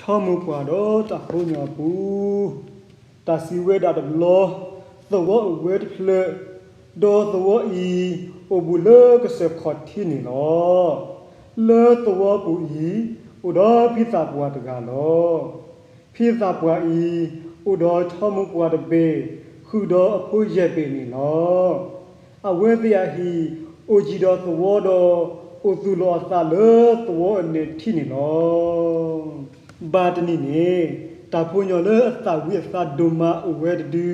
ဆီမိၢ်ပှၢ်ဒီးတၢ်ဖိညီအပူၤ, တၢ်စံးဝဲဒၣ်တဘျီ, သဝီအိၣ်ဝဲတဖျၢၣ်, ဒီးသဝီအံၤ အိၣ်ဘူးလၢကစၢၢ်ခီၣ်ထံးန့ၣ်လီၤ. လၢသဝီပူၤအံၤ အိၣ်ဒီးဖံသးပှၢ်တဂၤလီၤ. ဖံသးပှၢ်အံၤ အိၣ်ဒီးဆီမိၢ်ပှၢ်တဘ့ၣ်, ဃုာ်ဒီးအဖိယဲၢ်ဘ့ၣ်န့ၣ်လီၤ. အဝဲသ့ၣ်အဟံၣ် အိၣ်ယံၤဒီးသဝီဒီး အိၣ်သူၣ်လီၤအသးလၢသဝီအနၢၤထံးန့ၣ်လီၤ. ဘၣ်တနံၤန့ၣ် တၢ်ဖိညီလၢအသၣ်ဝံၤအသးဒိၣ်မးအိၣ်ဝဲတဒု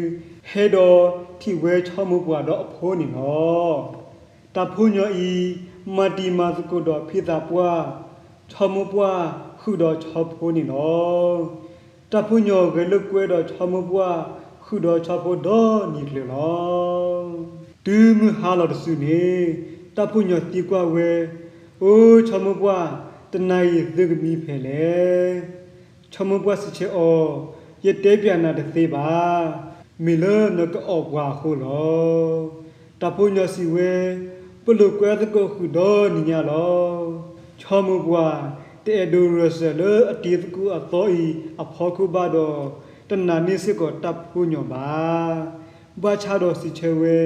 ဟဲဒီးထံၣ်ဝဲဆီမိၢ်ပှၢ်ဒီးအဖိန့ၣ်လီၤ. တၢ်ဖိညီအံၤ မၤတံၤမၤသကိးဒီးဖံသးပှၢ်, ဆီမိၢ်ပှၢ်ဃုာ်ဒီးဆီဖိန့ၣ်လီၤ. တၢ်ဖိညီဂဲၤလိာ်ကွဲဒီးဆီမိၢ်ပှၢ် ဃုာ်ဒီးဆီဖိဒီနံၤကျၢၤလီၤ. တုၤမုၢ်ဟါလီၤတစုန့ၣ် တၢ်ဖိညီသံကွၢ်ဝဲ, အိ ဆီမိၢ်ပှၢ်, တနၤအံၤသုကမံဖဲလဲၣ်. ဆီမိၢ်ပှၢ်စံးဆၢအီၤ, ယတဲပျးနၤတသ့ဘၣ်. မ့ၢ်လၢနကအီၣ်ပှၤအဃိလီၤ. တၢ်ဖိညီစံးဝဲ, ပလိာ်ကွဲသကိးဃုာ်ဒီနံၤညါလီၤ. ဆီမိၢ်ပှၢ် တအဲၣ်ဒိးရၢၢ်စၢၤလၢအတံၤသကိးအသီအံၤအဖီခိၣ်ဘၣ်ဒီး တနာ်န့ၢ်စ့ၢ်ကီးတၢ်ဖိညီဘၣ်. ဘၣ်ဆၣ်ဒီးစံးဆၢဝဲ,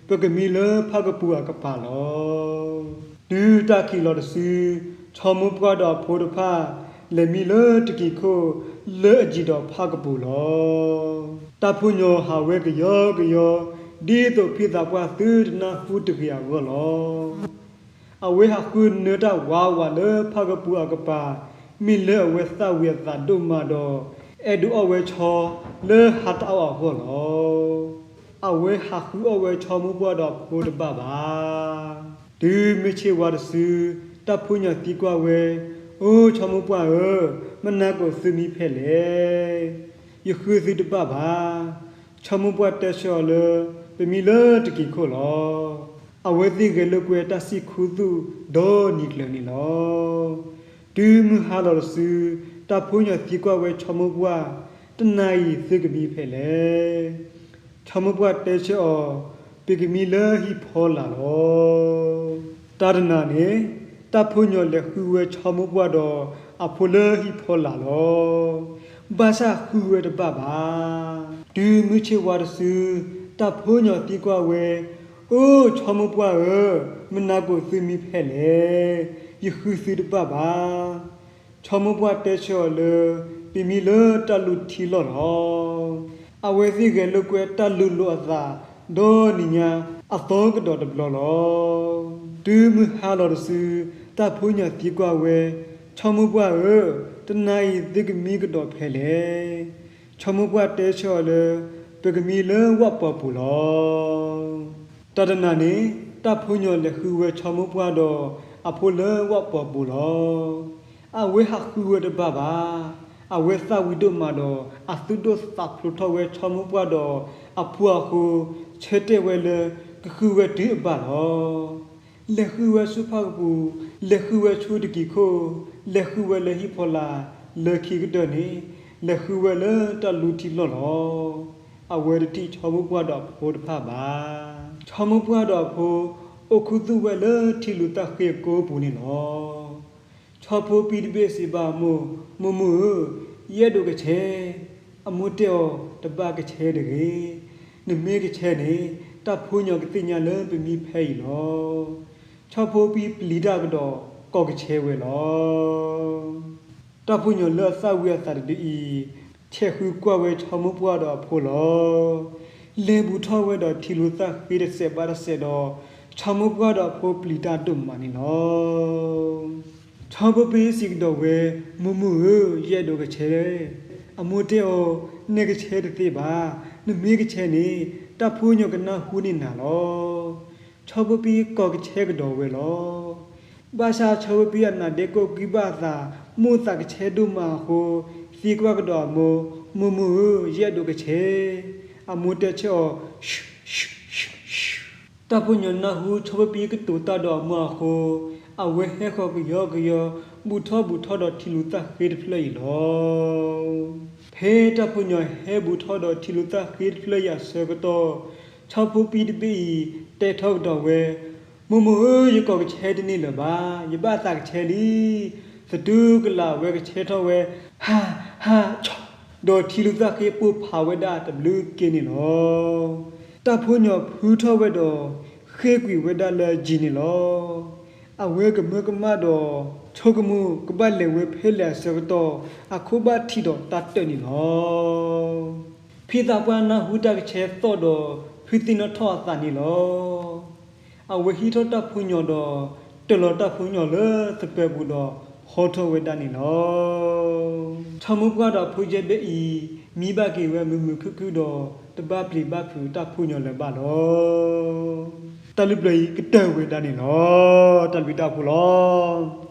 ပကမံလၢဖၣ်ကပူၤအကပၤလီၤ. တုၤတၢ်ခံးလီၤတစု, ဆီမိၢ်ပှၢ်ဒီးအဖိတဖၣ် လဲၤမံလၢတကံၤခိၣ် လၢအယံၤဒီးဖၣ်ကပူၤလီၤ. တၢ်ဖိညီဟးဝဲကယီကယီ ဒ်သိးဖံသးပှၢ်သုတနၢ်ဟူတဂ့ၤအဂီၢ်လီၤ. အဝဲဟးဃုနၢတၢ်ဝးဝးလၢဖၣ်ကပူၤအကပၤ မ့ၢ်လၢအဝဲသၣ်ဝံၤအသးဒိၣ်မးဒီး အဲၣ်ဒိးအီၣ်ဝဲဆီလၢဟါတၢ်အီၣ်အဂီၢ်လီၤ. အဝဲဟးဃုအီၣ်ဝဲဆီမိၢ်ပှၢ်ဒီးအဖိတဘၣ်ဘၣ်. တုၤမုၢ်ဆ့ၣ်ဝါတစု, တၢ်ဖိညီသံကွၢ်ဝဲ, အိ ဆီမိၢ်ပှၢ်ဧၢ, မနၤကိၣ်သုမံဖဲလဲၣ်. ယဃုသုတဘၣ်ဘၣ်. ဆီမိၢ်ပှၢ်တဲဆၢအီၤလၢ ပမံလၢတကံၤခိၣ်လီၤ. အဝဲသ့ၣ်ဂဲၤလိာ်ကွဲတၢ်စံၣ်ခူသူၣ်ဒီနံၤကျၢၤန့ၣ်လီၤ. တုၤမုၢ်ဟါလီၤတစု, တၢ်ဖိညီသံကွၢ်ဝဲဆီမိၢ်ပှၢ်, တနၤအံၤသုကမံဖဲလဲၣ်. ဆီမိၢ်ပှၢ်တဲဆၢအီၤ, ပကမံလၢဟံၣ်ဖီလာ်လီၤ. တၢ်တနၤန့ၣ် တၢ်ဖိညီလဲၤဃုဝဲဆီမိၢ်ပှၢ်ဒီးအဖိလၢဟံၣ်ဖီလာ်လီၤ. ဘၣ်ဆၣ်ဃုဝဲတဘၣ်ဘၣ်. တုၤမုၢ်ဆ့ၣ်ဝါတစု, တၢ်ဖိညီသံကွၢ်ဝဲ, အိ ဆီမိၢ်ပှၢ်ဧၢ, မနၤကိၣ်သုမံဖဲလဲၣ်. ယဃုသုတဘၣ်ဘၣ်. ဆီမိၢ်ပှၢ်တဲဆၢအီၤလၢ ပမံလၢတၢ်လူထံလီၢ်လီၤ. အဝဲသ့ၣ်ဂဲၤလိာ်ကွဲတၢ်လူၤလိာ်အသး ဒီနံၤညါအသီကဒီးတဘျီလီၤ. တုၤမုၢ်ဟါလီၤတစု, တၢ်ဖိညီသံကွၢ်ဝဲ, ဆီမိၢ်ပှၢ်ဧၢ, တနၤအံၤသုကမံကဒီးဖဲလဲၣ်. ဆီမိၢ်ပှၢ်တဲဆၢအီၤလၢ ပကမံလၢဝၣ်ပီၤပူၤလီၤ. တၢ်တနၤန့ၣ် တၢ်ဖိညီလဲၤဃုဝဲဆီမိၢ်ပှၢ်ဒီးအဖိလၢဝၣ်ပီၤပူၤလီၤ. အဝဲဟးဃုဝဲတဘၣ်ဘၣ်. အဝဲသၣ်ဝံၤဒိၣ်မးဒီး အသူၣ်ဒိၣ်သးဖျိးထီၣ်ဝဲဆီမိၢ်ပှၢ်ဒီးအဖိအဃိ, ဆၢတဲာ်ဝဲလၢ ကဃုဝဲတုၤအဘၣ်လီၤ. လဲၤဃုဝဲဆူဖၣ်ကပူၤ, လဲၤဃုဝဲဆူတကံၤခိၣ်, လဲၤဃုဝဲလၢဟံၣ်ဖီလာ်, လၢခံကတၢၢ်န့ၣ် လဲၤဃုဝဲလၢတၢ်လူထံလီၢ်လီၤ. အဝဲတထံၣ်ဆီမိၢ်ပှၢ်ဒီးအဖိတဖၣ်ဘၣ်. ဆီမိၢ်ပှၢ်ဒီးအဖိ အိၣ်ခူသူၣ်ဝဲလၢထံလူၤသၣ်ဃ့အကိပူၤန့ၣ်လီၤ. ဆီဖိပံတဘ့ၣ်စံးဘၣ်အမိၢ်, မိၢ်မိၢ်ဧၢ, ယအဲၣ်ဒိးကဆဲး. အမိၢ်တဲအီၤ, တဘၣ်ကဆဲးတဂ့ၤ. နမ့ၢ်ကဆဲးန့ၣ် တၢ်ဖိညီကသ့ၣ်ညါလၢပမံဖဲအံၤလီၤ. ဆီဖိပံပျံၤတၢ်ကဒီး ကိးကဆဲးဝဲလီၤ. တၢ်ဖိညီလၢအသၣ်ဝံၤအသးတဒုအံၤ ဆဲးဃုကွၢ်ဝဲဆီမိၢ်ပှၢ်ဒီးအဖိလီၤ. လဲၤဘူးထီၣ်ဝဲဒီးထံလူၤသၣ်ဃ့တစဲးဘၣ်တစဲးဒီး ဆီမိၢ်ပှၢ်ဒီးအဖိပျံၤတၢ်ဒိၣ်မးန့ၣ်လီၤ. ဆီဖိပံစံးကဒီးဝဲ, မိၢ်မိၢ်ဧၢ, ယအဲၣ်ဒိးကဆဲး. အမိၢ်တဲအီၤ, နကဆဲးတသ့ဘၣ်. နမ့ၢ်ကဆဲးန့ၣ် တၢ်ဖိညီကနၢ်ဟူန့ၢ်နၤလီၤ. ဆီဖိပံကိးကဆဲးကဒီးဝဲလီၤ. ဘၣ်ဆၣ်ဆီဖိပံအနါဒ့ကိးကွံဘၣ်အသး မိၣ်သးကဆဲးဒိၣ်မးအဃိ, သံကွၢ်ကဒီးအမိၢ်, မိၢ်မိၢ်ဧၢ, ယအဲၣ်ဒိးကဆဲး. အမိၢ်တဲဆၢအီၤ, တၢ်ဖိညီနၢ်ဟူဆီဖိပံကတိၤတၢ်ဒီးအမိၢ်အဃိ, အဝဲဟဲဃီၤကယီကယီ ဘူးထီၣ်ဘူးထီၣ်ဒီးထံလူၤသၣ်ဃ့တဖျၢၣ်အံၤလီၤ. ဖဲတၢ်ဖိညီဟဲဘူးထီၣ်ဒီးထံလူၤသၣ်ဃ့တဖျၢၣ်အံၤအဆၢကတီၢ်, ဆီဖိပံတဘ့ၣ်အံၤ တဲထီၣ်ကဒီးဝဲ, မိၢ်မိၢ်ဧၢ, ယကိးကဆဲးတန့ၢ်လၢၤဘၣ်. ယဘၣ်သးကဆဲးလံ. သတူၢ်ကလာ်ဝဲကဆဲထီၣ်ဝဲ, ဟး, ဟး, ဆီ, ဒီးထံလူၤသၣ်ဃ့ပိၢ်ဖးဝဲဒၣ်တဘျုးက့န့ၣ်လီၤ. တၢ်ဖိညီၣ်ဖုထီၣ်ဝဲဒီး ဃ့ကွံာ်ဝဲဒၣ်လၢယံၤန့ၣ်လီၤ. အဝဲကမၢကမၣ်ဒီး ဆိကမိၣ်ကဘၣ်လဲၤဝဲဖဲလဲၣ်အဆၢကတီၢ် အခိၣ်ဘၣ်ထံးဒီးတၢ်တၢၢ်န့ၣ်လီၤ. ဖံသးပှၢ်နၢ်ဟူတၢ်ကဆဲသီၣ်ဒီး ဖုသံနီၣ်ထီၣ်အသးန့ၣ်လီၤ. အဝဲဟံးထီၣ်တၢ်ဖိညီၣ်ဒီး တၢၢ်လီၤတၢ်ဖိညီၣ်လၢသပၢၤပူၤဒီး ဟီထီၣ်ဝဲဒၣ်န့ၣ်လီၤ. ထီမိၢ်ပှၢ်ဒီးဖိယဲၢ်ဘ့ၣ်အံၤ မံဘၣ်က့ၤဝဲမုာ်မုာ်ခုၣ်ခုၣ်ဒီး တဘၣ်ပျံၤဘၣ်ဖုးတၢ်ဖိညီၣ်လၢၤဘၣ်လီၤ. တၢ်လုၢ်ပျၢၤအံၤကတၢၢ်ဝဲဒၣ်န့ၣ်လီၤ. တၢ်ဘျုးတၢ်ဖှိၣ်လီၤ.